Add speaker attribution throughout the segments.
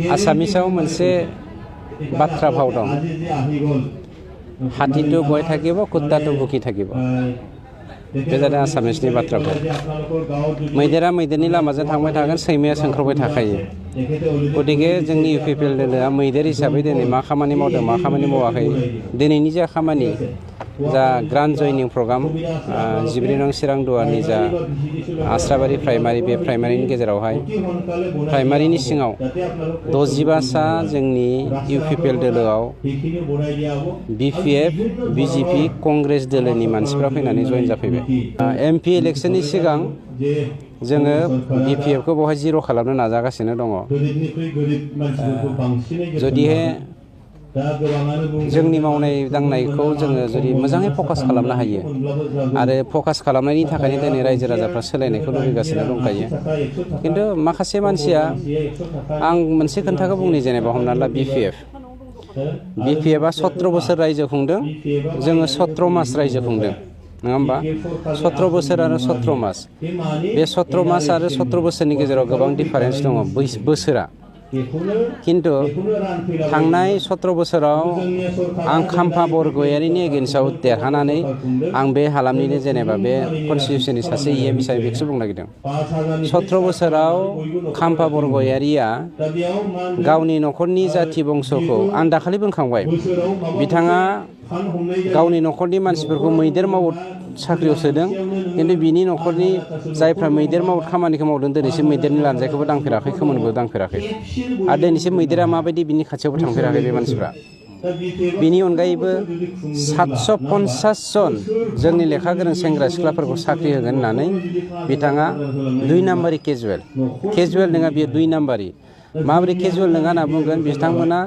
Speaker 1: आसामिसाव मोनसे बाथ्रा भाव दं हाथितो बय थाकिब कुत्तातो भुखि थाकिब बे जादों आसामिसनि बाथ्रा भाव मैदेरा मैदेरनि लामाजों थांबाय थागोन सैमाया सोंख्रावबाय थाखायो गतिके जोंनि इउपिपिएल दोलोआ मैदेर हिसाबै दिनै मा खामानि मावदों मा खामानि मावाखै दिनैनि जा खामानि जा ग्रान्ड जयनिं प्रग्राम 14 नं चिरांदुवारनि जा आस्राबारि प्राइमारि बे प्राइमारिनि गेजेरावहाय प्राइमारिनि सिङाव 65 सा जोंनि इउपिपिएल दोलोआव बिपिएफ बिजेपि कंग्रेस दोलोनि मानसिफ्रा फैनानै जइन जाफैबाय एमपि इलेक्शननि सिगां जोङो बिपिएफखौ बेवहाय जिर' खालामनो नाजागासिनो दङ जुदिहे जोंनि मावनाय दांनायखौ जोङो जुदि मोजाङै फकास खालामनो हायो आरो फकास खालामनायनि थाखायनो दिनै रायजो राजाफ्रा सोलायनायखौ लुबैगासिनो दंखायो खिन्थु माखासे मानसिया आं मोनसे खोन्थाखौ बुंनि जेनेबा हमना ला बिपिएफआ 17 बोसोर रायजो खुंदों जोङो 17 मास रायजो खुंदों नङा होमबा 17 बोसोर आरो 17 मास बे 17 मास आरो 17 बोसोरनि गेजेराव गोबां डिफारेन्स दङ बोसोरा किन्तु थांनाय 17 बोसोराव आं खाम्फा बरगयारिनि एगेन्स्टआव देरहानानै आं बे हालामनिनो जेनेबा बे कनस्टिटिउसननि सासे इएम हिसाबै बेखौसो बुंनो नागिरदों 17 बोसोराव खाम्फा बरगयारिया गावनि न'खरनि जाथि बंसखौ आं दाखालि बुंखांबाय बिथाङा गावनि न'खरनि मानसिफोरखौ मैदेर मावद साख्रियाव सोदों किन्तु बिनि न'खरनि जायफ्रा मैदेर मावद खामानिखौ मावदों दिनैसिम मैदेरनि लानजायखौबो दांफेराखै खोमोनबो दांफेराखै आरो दिनैसिम मैदेरा माबायदि बिनि खाथियावबो थांफेराखै बे मानसिफ्रा बिनि अनगायैबो 750 जन जोंनि लेखा गोरों सेंग्रा सिख्लाफोरखौ साख्रि होगोन होननानै बिथाङा 2 नाम्बारि केजुवेल नङा बियो 2 नाम्बारि माबोरै केजुवेल नङा होनना बुंगोन बिथांमोना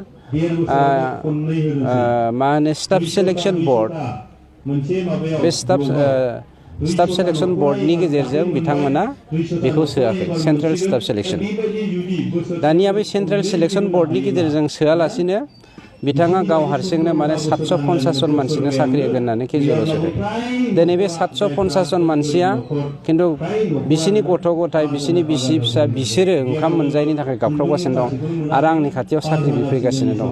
Speaker 1: मा होनो स्टाफ सेलेक्शन बर्ड बे स्टाफ सेलेक्शन बर्डनि गेजेरजों बिथांमोना बेखौ सोआखै सेन्ट्रेल स्टाफ सेलेक्शन दानिया बे सेन्ट्रेल सेलेक्शन बर्डनि गेजेरजों सोआलासिनो बिथाङा गाव हारसिंनो माने 750 जन मानसिनो साख्रि होगोन होननानै केजुवेलाव सोदों दिनै बे 750 जन मानसिया खिन्थु बिसिनि गथ' गथाय बिसिनि बिसि फिसा बिसोरो ओंखाम मोनजायैनि थाखाय गाबख्रावगासिनो दं आरो आंनि खाथियाव साख्रि बिफैगासिनो दं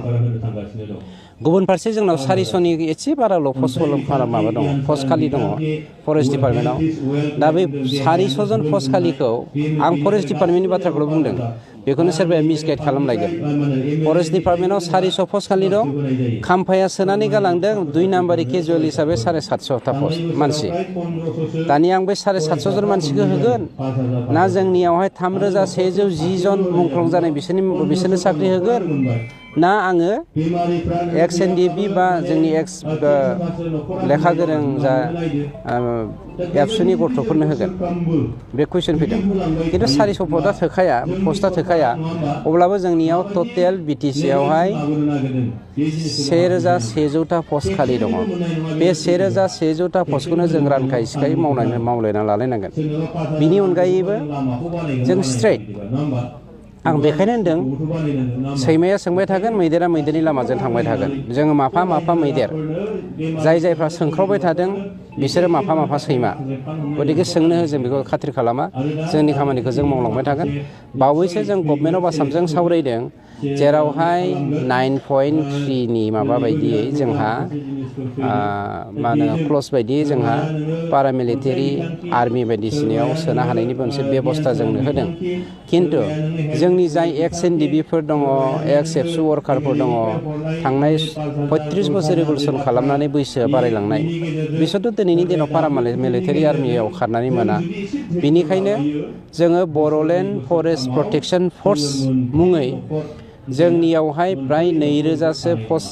Speaker 1: गुबुन फारसे जोंनाव 400नि एसे बाराल' माबा दङ पस्ट खालि दङ फरेस्ट डिपार्टमेन्टआव दा बे 400 जन पस्ट खालिखौ आं फरेस्ट डिपार्टमेन्टनि बाथ्राखौल' बुंदों बेखौनो सोरबाया मिसगाइड खालामलायगोन फरेस्ट डिपार्टमेन्टआव 400 पस्ट खालि दं खाम्फाया सोनानै गालांदों 2 नाम्बारि केजुवेल हिसाबै 750 पस्ट मानसि दानिया आं बे 750 जन मानसिखौ होगोन ना जोंनियावहाय 3110 जन मुंख्लं जानाय बिसोरनो साख्रि होगोन ना आङो एक्स एनडिएफबि बा जोंनि एक्स लेखा गोरों जा एबसुनि गथ'फोरनो होगोन बे कुइसन फैदों खिन्थु 400 पस्टआ थोखाया अब्लाबो जोंनियाव टटेल बिटिसिआवहाय 1100 पस्ट खालि दङ बे 1100 पस्टखौनो जों रानखाय सिखाय मावलायना लालायनांगोन बिनि अनगायैबो जों स्ट्रेट आं बेखायनो होनदों सैमाया सोंबाय थागोन मैदेरा मैदेरनि लामाजों थांबाय थागोन जोङो माफा मैदेर जायफ्रा सोंख्रावबाय थादों बिसोरो माफा सैमा गतिके सोंनो हो जों बेखौ खाथिर खालामा जोंनि खामानिखौ जों मावलांबाय थागोन बावैसो जों गभर्नमेन्ट अफ आसामजों सावरायदों जेरावहाय 9.3नि माबा बायदियै जोंहा मा होनो क्लस बायदियै जोंहा पारामिलिटारि आर्मि बायदिसिनायाव सोनो हानायनि मोनसे बेबस्था जोंनो होदों खिन्थु जोंनि जाय एक्स एनडिबिफोर दङ एक्स एबसु वार्कारफोर दङ थांनाय 35 बोसोर रिभलुसन खालामनानै बैसोआ बारायलांनाय बिसोरथ' दिनैनि दिनाव पारामिलिटारि आर्मियाव खारनानै मोना बेनिखायनो जोङो बर'लेण्ड फरेस्ट प्रटेक्शन फर्स मुङै जोंनियावहाय प्राय 2000सो पस्ट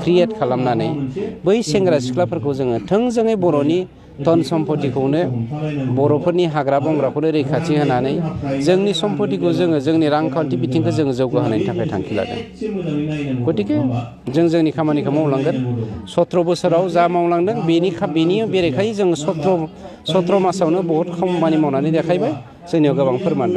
Speaker 1: क्रिएट खालामनानै बै सेंग्रा सिख्लाफोरखौ जोङो थोंजोङै बर'नि धन सम्पतिखौनो बर'फोरनि हाग्रा बंग्राखौनो रैखाथि होनानै जोंनि सम्पतिखौ जोङो जोंनि रांखान्थि बिथिंखौ जोङो जौगाहोनायनि थाखाय थांखि लादों गतिके जों जोंनि खामानिखौ मावलांगोन 17 बोसोराव जा मावलांदों बेनि बेरेखायै जों 17 मासावनो बहुत खामानि मावनानै देखायबाय जोंनियाव गोबां फोरमान दं